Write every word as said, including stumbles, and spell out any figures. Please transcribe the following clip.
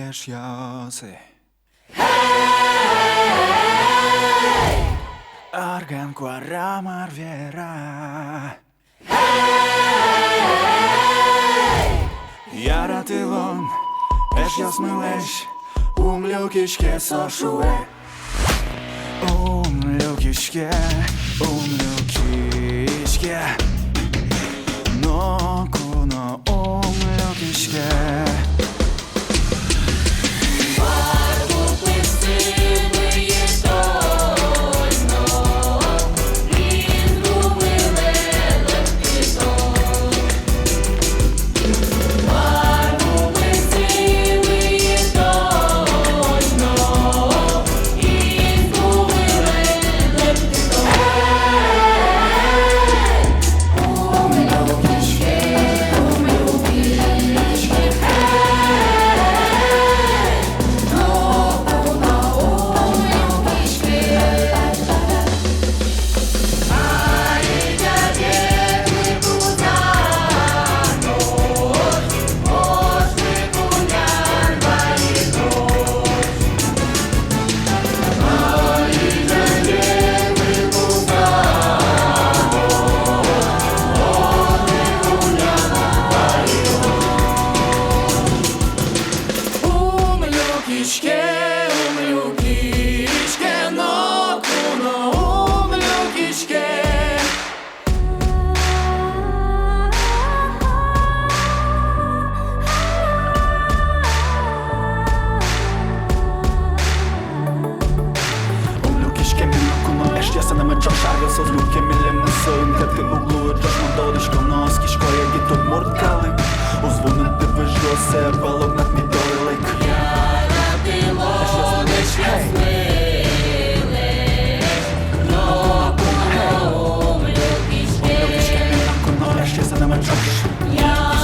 эшъёсы. Арган куарам арвера. Яратылон эшъёсмылэсь ум люкиське, со шуэ. Ум люкиське, ум люкиське, ноку но ум люкиське. Ум люкиське, ум люкиське, ноку но ум люкиське. Ум люкиське, мон ноку но эшъёсынымы ӵош. Аръёсыз люке милемыз, соин кӧты уг луы ӵош. Мон тодӥсько но оскисько, егит удмурт калык уз вунэты выжыоссэ, валогнат ми дорылык. Эшъёсмылэсь, эй! Ноку но ум люкиське, ноку но ум люкиське, мон ноку но эшъёсынымы ӵош.